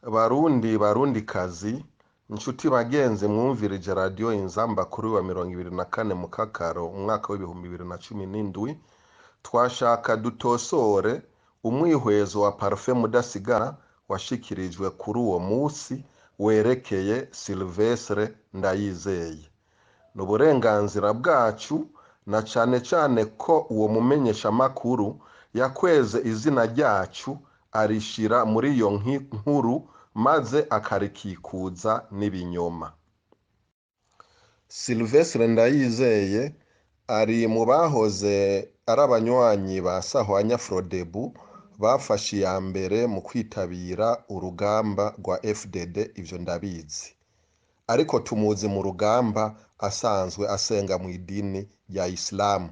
Barundi, barundikazi, nshuti bagenzi mwumvirije Radiyo Inzamba kuri wa 24 Mukakaro umwaka w'2017, twashaka dutosore umwihwezo wa Parfait Mudasigara washikirijwe kuri uwo musi werekeye Sylvestre Ndayizeye. Ni uburenganzira bwacu na cane cane ko uwo mumenyeshamakuru yakweze izina ryacu arishira muri iyo nkuru maze akarikikuza n'ibinyoma. Sylvestre Ndayizeye ari mu bahoze ari abanywanyi ba Sahwanya Frodebu bafashe iya mbere mu kwitabira urugamba rwa FDD, ivyo ndabizi. Ariko tumuzi mu rugamba asanzwe asenga mu idini rya Isilamu.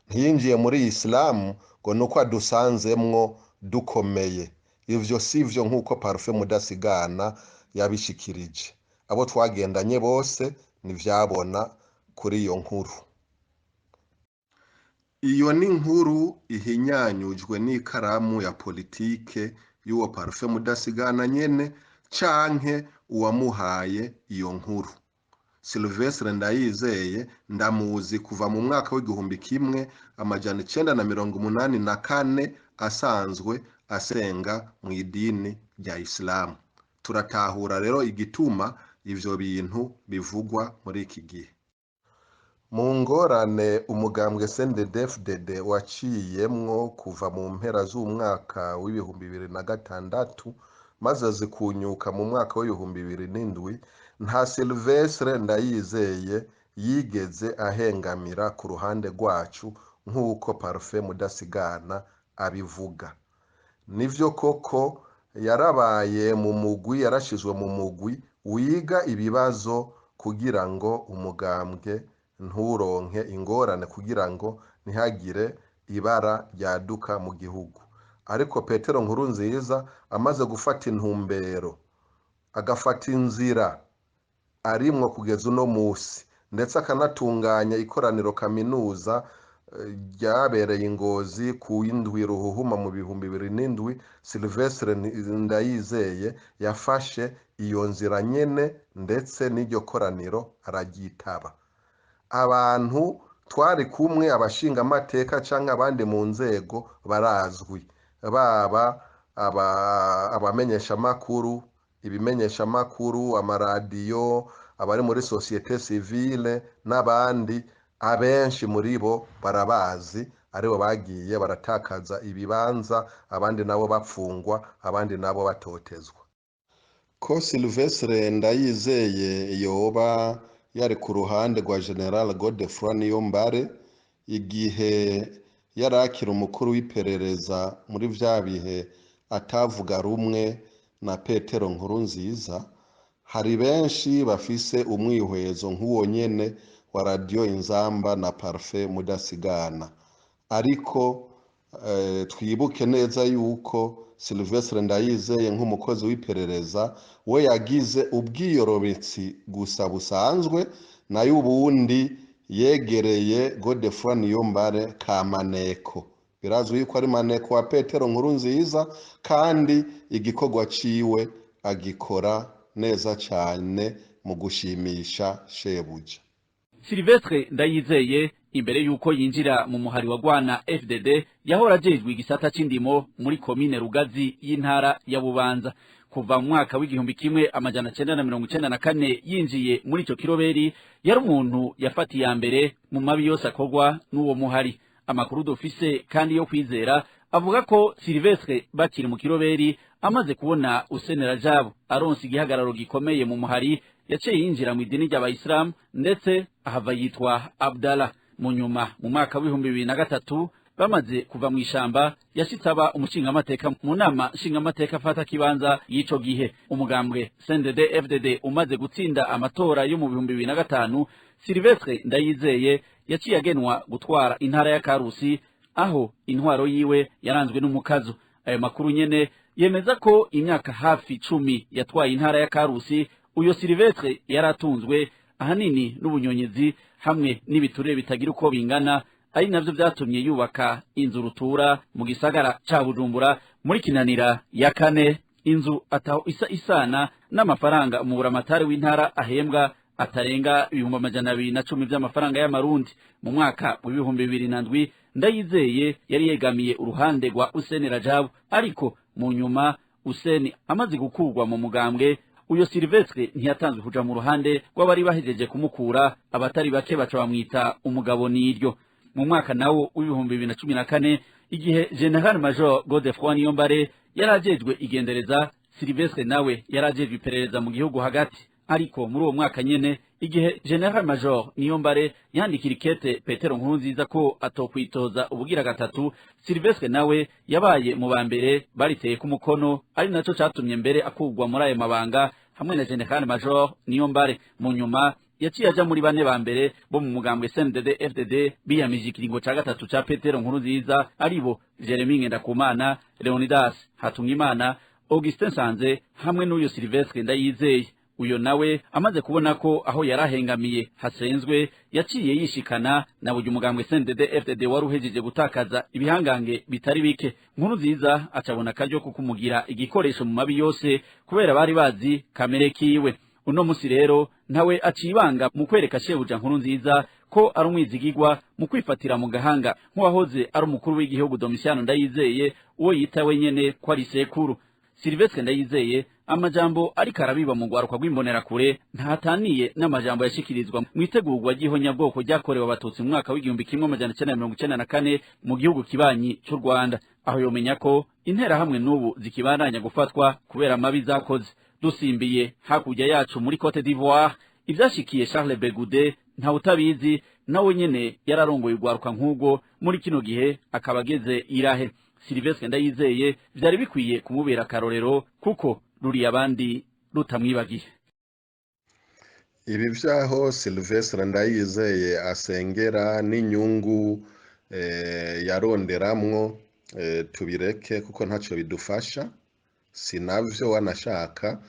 Ntiyinjiye muri Isilamu ngo nuko adusanzemwo dukomeye. Ivyo sivyo nk'uko Parfait Mudasigana yabishikirije. Abo twagendanye bose ntivyabona kuri iyo nkuru. Iyo ni inkuru ihinyanyujwe n'ikaramu ya politike y'uwo Parfait Mudasigana nyene canke uwamuhaye iyo nkuru. Sylvestre Ndayizeye ndamuzi kuva mu mwaka w'1984 asanzwe asenga mu idini rya Isilamu. Turatahura rero igituma ivyo bintu bivugwa muri iki gihe. Mu ngorane umugambwe CNDD-FDD waciyemwo kuva mu mpera z'umwaka w'2006 maze zikunyuka mu mwaka w'2007, nta Sylvestre Ndayizeye yigeze ahengamira ku ruhande rwacu nk'uko Parfait Mudasigana abivuga. Nivyo koko yarabaye mu mugwi, yarashizwe mu mugwi wiga ibibazo kugira ngo umugambwe nturonke ingorane, kugira ngo ntihagire ibara ryaduka mu gihugu. Ariko Petero Nkurunziza amaze gufata intumbero, agafata inzira arimwo kugeza uno musi, ndetse akanatunganya ikoraniro kaminuza ryabereye i Ngozi ku w'indwi Ruhuhuma mu 2007, Sylvestre Ndayizeye yafashe iyo nzira nyene ndetse n'iryo koraniro araryitaba. Abantu twari kumwe, abashingamateka canke abandi mu nzego barazwi, baba abamenyeshamakuru, ibimenyeshamakuru, amaradiyo, abari muri société civile n'abandi, abenshi muri bo barabazi, aribo bagiye baratakaza ibibanza, abandi nabo bapfungwa, abandi nabo batotezwa. Ko Sylvestre Ndayizeye yoba yari ku ruhande rwa General Godefroid Niyombare igihe yarakira umukuru w'iperereza muri vya bihe atavuga rumwe na Petero Nkurunziza, hari benshi bafise umwihwezo nk'uwo nyene wa Radiyo Inzamba na Parfait Mudasigana. Ariko twibuke neza yuko Sylvestre Ndayizeye nk'umukozi w'iperereza we yagize ubwiyorobetsi gusa busanzwe, nayo ubundi yegereye Godefroid Niyombare ka maneko. Birazwi yuko ari maneko wa Petero Nkurunziza, kandi igikorwa ciwe agikora neza cane mu gushimisha shebuja. Sylvestre Ndayizeye imbere yuko yinjira mu muhari wa Gwana FDD yahora ajejwe igisata c'indimo muri komine Rugazi y'intara ya Bubanza. Kuva mu mwaka w'1994 yinjiye muri ico kiroberi, yari umuntu yafatiye ya mbere mu mabi yose akorwa n'uwo muhari. Amakuru dufise kandi yo kwizera avuga ko Sylvestre bakiri mu kiroberi amaze kubona Usenera Jabo aronse igihagararo gikomeye mu muhari, yaciye yinjira mu idini ry'abayisilamu ndetse ahava yitwa Abdallah. Mu nyuma mu mwaka w'2003 bamaze kuva mu ishamba yashitse aba umushingamateka mu nama nshingamateka afata kibanza y'ico gihe. Umugambwe CNDD FDD umaze gutsinda amatora yo mu 2005, Sylvestre Ndayizeye yaciye agenwa gutwara intara ya Karusi, aho intwaro yiwe yaranzwe n'umukazo. Ayo makuru nyene yemeza ko imyaka hafi 10 yatwaye intara ya Karusi, uyo Sylvestre yaratunzwe ahanini n'ubunyonyezi hamwe n'ibiturire bitagira uko bingana, ari navyo vyatumye yubaka inzu rutura mu gisagara ca Bujumbura muri Kinanira ya kane. Inzu ataho isa isana n'amafaranga umuburamatari w'intara ahembwa atarenga 210,000 vy'amafaranga y'amarundi. Mu mwaka w'2007 Ndayizeye yari yegamiye uruhande rwa Useni Rajabu, ariko mu nyuma Useni amaze gukurwa mu mugambwe, uyo Silvestre ntiyatanzwe kuja mu ruhande rw'abari bahejeje kumukura. Abatari bake baca bamwita umugabo niryo. Mu mwaka nawo w'2014, igihe General Major Godefroid Niyombare yarajejwe igendereza, Silvestre nawe yarajejwe iperereza mu gihugu hagati. Ariko muri uwo mwaka nyene, igihe General Major Niyombare yandikira ikete Petero Nkurunziza ko atokwitoza ubugira gatatu, Silvestre nawe yabaye mu ba mbere bariteye ku mukono, ari naco catumye mbere akurwa muri ayo mabanga hamwe na General Major Niyombare. Mu nyuma yaciye aja muri bane ba mbere bo mu mugambwe CNDD FDD biyamije ikiringo ca gatatu ca Petero Nkurunziza, aribo Jeremy Ngendakumana, Leonidas Hatungimana, Augustin Sanze hamwe n'uyo Silvestre Ndayizeye. Uyo nawe amaze kubona ko aho yarahengamiye hasenzwe, yaciye yishikana na burya umugambwe CNDD FDD wari uhejeje gutakaza ibihangange bitari bike. Nkuru nziza acabona akaryo ko kumugira igikoresho mu mabi yose, kubera bari bazi kamere kiwe. Uno musi rero ntawe acibanga mu kwereka shebuja Nkuru nziza ko ari umwizigigwa mu kwifatira mu gahanga nk'uwahoze ari umukuru w'igihugu Domitiano Ndayizeye, uwo yita wenyene ko ari sekuru. Silvestre Ndayizeye amajambo ariko arabiba mu rwaruka rw'imbonerakure ntataniye n'amajambo yashikirizwa mu itegurwa ry'ihonyabwoko ryakorewe abatutsi mu mwaka w'1994 mu gihugu kibanyi cy'u Rwanda. Aho yomenya ko interahamwe n'ubu zikibandanya gufatwa kubera amabi zakoze. Dusimbiye hakurya yacu muri Cote d'Ivoire, ivyashikiye Charles Begude ntawutabizi, nawe nyene yararongoye urwaruka nk'ubwo, muri kino gihe akaba ageze irahe. Silvestre Ndayizeye vyari bikwiye kumubera akarorero, kuko ruri abandi rutamwibagiye. Ibi vyaho Silvestre Ndayizeye asengera n'inyungu yaronderamwo, tubireke kuko ntaco bidufasha, sinavyo wanashaka.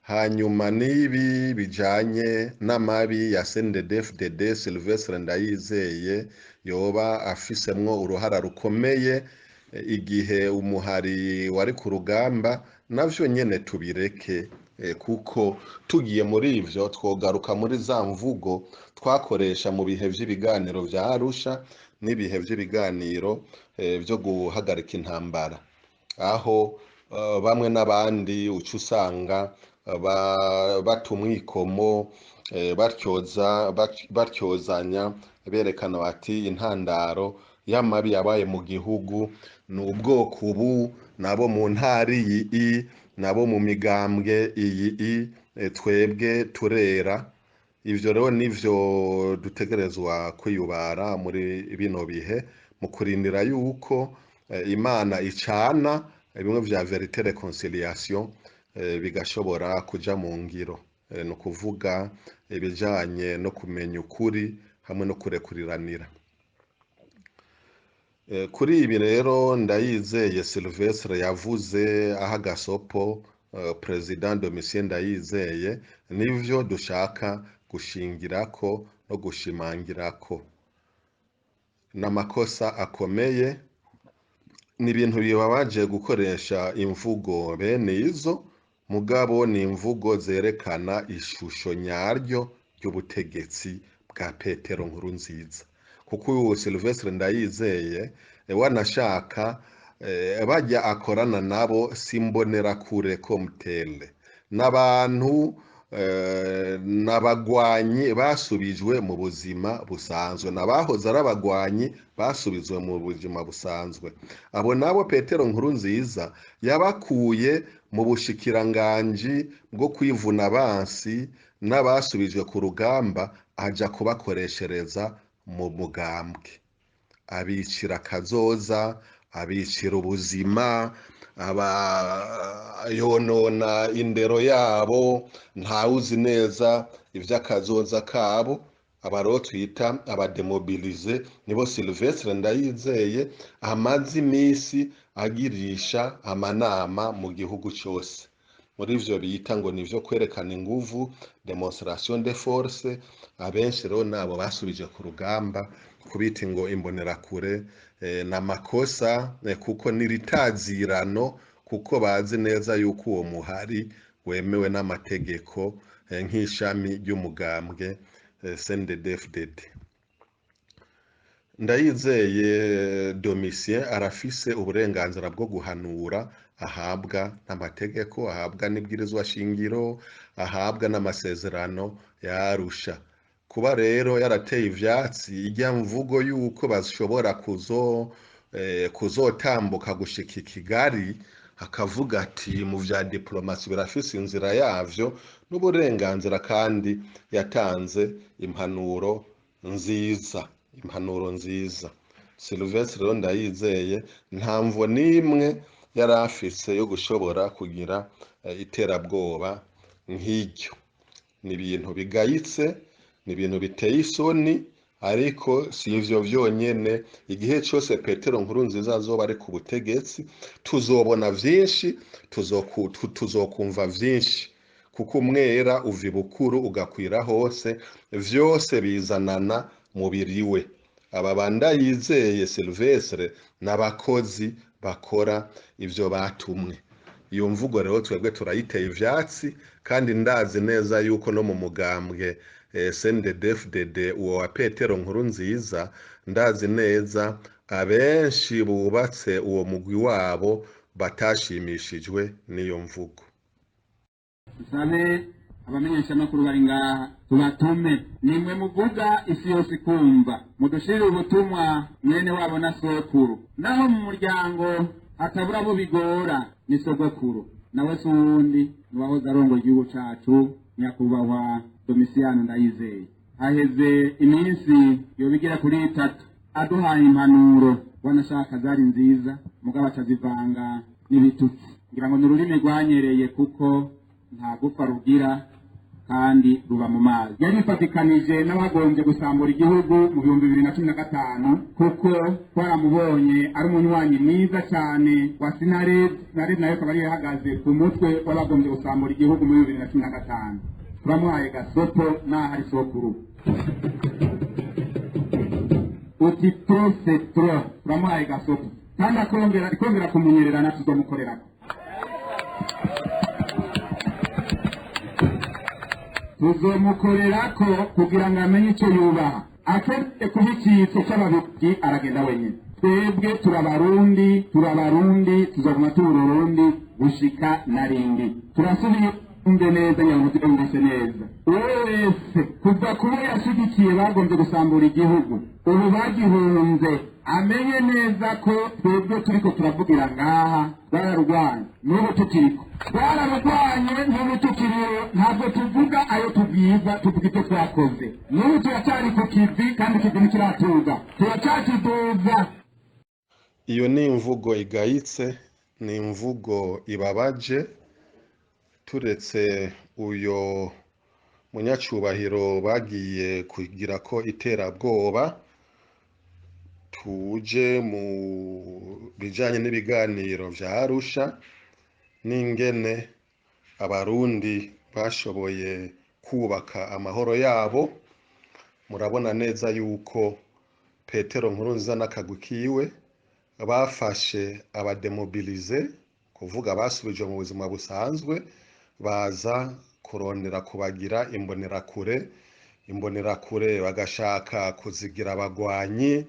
Hanyuma n'ibi bijanye n'amabi ya CNDD-FDD Silvestre Ndayizeye yoba afisemwo uruhara rukomeye igihe umuhari wari ku rugamba, navyo nyene tubireke, kuko tugiye muri ivyo twogaruka muri za mvugo twakoresha mu bihe vy'ibiganiro vya Arusha n'ibihe vy'ibiganiro vyo guhagarika intambara, aho bamwe n'abandi uca usanga bata umwikomo, batyozanya, berekana bati intandaro y'amabi yabaye mu gihugu ni ubwoko ubu, nabo mu ntara iyi i, nabo mu migambwe iyi i, twebwe turera. Ivyo rero nivyo dutegerezwa kwiyubara muri bino bihe, mu kurindira yuko Imana icana bimwe vya verite reconciliation bigashobora kuja mu ngiro. Ni ukuvuga ibijanye no kumenya ukuri hamwe no kurekuriranira. Kuri ibi rero Ndayizeye Silvestre yavuze aho agasopo President Domitien Ndayizeye, nivyo dushaka gushingirako no gushimangirako. N'amakosa akomeye, ni ibintu bibabaje gukoresha imvugo bene izo, mugabo ni imvugo zerekana ishusho nyaryo ry'ubutegetsi bwa Petero Nkurunziza. Kuko uyu Silvestre Ndayizeye wanashaka bajya akorana nabo simbonerakure komutele, n'abantu n'abagwanyi basubijwe mu buzima busanzwe, n'abahoze ari abagwanyi basubizwe mu buzima busanzwe. Abo nabo Petero Nkurunziza yabakuye mu bushikiranganji bwo kwivuna abansi n'abasubijwe ku rugamba, aja kubakoreshereza mu mugambwe, abicira kazoza, abicira ubuzima, yonona indero yabo, ntawuzi neza ivy'akazoza kabo. Aba rero twita abademobilize nibo Silvestre Ndayizeye amaze imisi agirisha amanama mu gihugu cose, muri ivyo bita ngo nivyo kwerekana inguvu, demonstration de force. Abenshi rero nabo basubije ku rugamba, kubita ngo imbonerakure n'amakosa, kuko niritazirano kuko bazi neza yuko uwo muhari wemewe n'amategeko nk'ishami ry'umugambwe CNDD-FDD. Ndayizeye Domitien arafise uburenganzira bwo guhanura ahabwa n'amategeko, ahabwa n'ibwirizwa shingiro, ahabwa n'amasezerano ya Arusha. Kuba rero yarateye ivyatsi irya mvugo yuko bashobora kuzotambuka gushika i Kigali, akavuga ati mu vya diplomasi birafise inzira yavyo n'uburenganzira, kandi yatanze impanuro nziza, impanuro nziza. Sylvestre rero Ndayizeye nta mvo n'imwe yari afise yo gushobora kugira iterabwoba nk'iryo. Ni ibintu bigayitse, ni ibintu biteye isoni, ariko si ivyo vyonyene. Igihe cose Petero Nkurunziza azoba ari ku butegetsi, tuzobona vyinshi, tuzokumva vyinshi, kuko umwera uva ibukuru ugakwira hose, vyose bizanana mubiri we. Aba Bandayizeye Sylvestre n'abakozi bakora ivyo batumwe. Iyo mvugo rero twebwe turayiteye ivyatsi, kandi ndazi neza yuko no mu mugambwe CNDD-FDD uwo wa Petero Nkurunziza, ndazi neza abenshi bubatse uwo mugwi wabo batashimishijwe n'iyo mvugo. Nsabe abamenyeshamakuru bari ngaha tubatume, nimwe muvuga isi yose ikumva, mudushirire ubutumwa mwene wabo na sokuru, naho mu muryango hatabura abo bigora ni sogokuru, nawe si uwundi ni uwahoze arongoye igihugu cacu, nyakubahwa Domitien Ndayizeye. Haheze iminsi yoba igera kuri 3 aduhaye impanuro, wanashaka zari nziza, mugabo acazivanga n'ibitutsi. Ngira ngo ni ururimi rwanyereye, kuko nta gupfa rugira kandi ruba mu mazi. Yarifatikanije n'abagombye gusambura igihugu mu 2015, kuko twaramubonye ari umunywanyi mwiza cyane wa Sinared. Sinared nayo akaba ariyo yahagaze ku mutwe w'abagombye gusambura igihugu muri 2015. Turamuhaye gasopo n'aho ari sokuru, uti trop c'est trop. Turamuhaye gasopo kandi akongera ikongera kumunyererana, tuzomukorerako, tuzomukorerako kugira ngo amenye icyo yubaha. Akeneye kuba icyitso cy'ababirigi aragenda wenyine. Twebwe turabarundi, turabarundi, tuzoguma turi Ururundi gushika na rindi. Turasubiye umve neza, ngira ngo tubyumvise neza. Uwo wese kuva kuba yashyigikiye bagombye gusambura igihugu, ubu bagihunze, amenye neza ko twebwe turiko turavugira ngaha bararwanye, n'ubu tukiriko bararwanye, n'ubu tukiriho. Ntabwo tuvuga ayo tubwiza, tuvuga ibyo twakoze. N'ubu turacyari ku kivi, kandi ikivi ntikiratuga, turacyakiduza. Iyo ni imvugo igayitse, ni imvugo ibabaje. Turetse uyo munyacubahiro bagiye kugira ko iterabwoba, tuje mu bijanye n'ibiganiro vya Arusha n'ingene abarundi bashoboye kubaka amahoro yabo. Murabona neza yuko Petero Nkurunziza n'akagwi kiwe bafashe abademobilize, kuvuga basubije mu buzima busanzwe, baza kurondera kubagira imbonerakure, imbonerakure bagashaka kuzigira abagwanyi,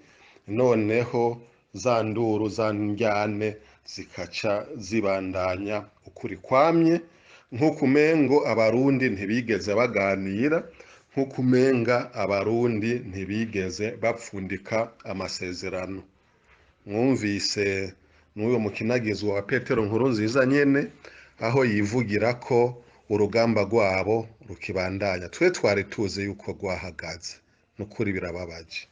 noneho za nduru za ndyane zikaca zibandanya ukuri kwamye, nk'uko umengo abarundi ntibigeze baganira, nk'uko umenga abarundi ntibigeze bapfundika amasezerano. Mwumvise n'uyo mukinagizwa wa Petero Nkurunziza nyene aho yivugira ko urugamba rwabo rukibandanya. Twe twari tuzi yuko rwahagaze, nukuri birababaje.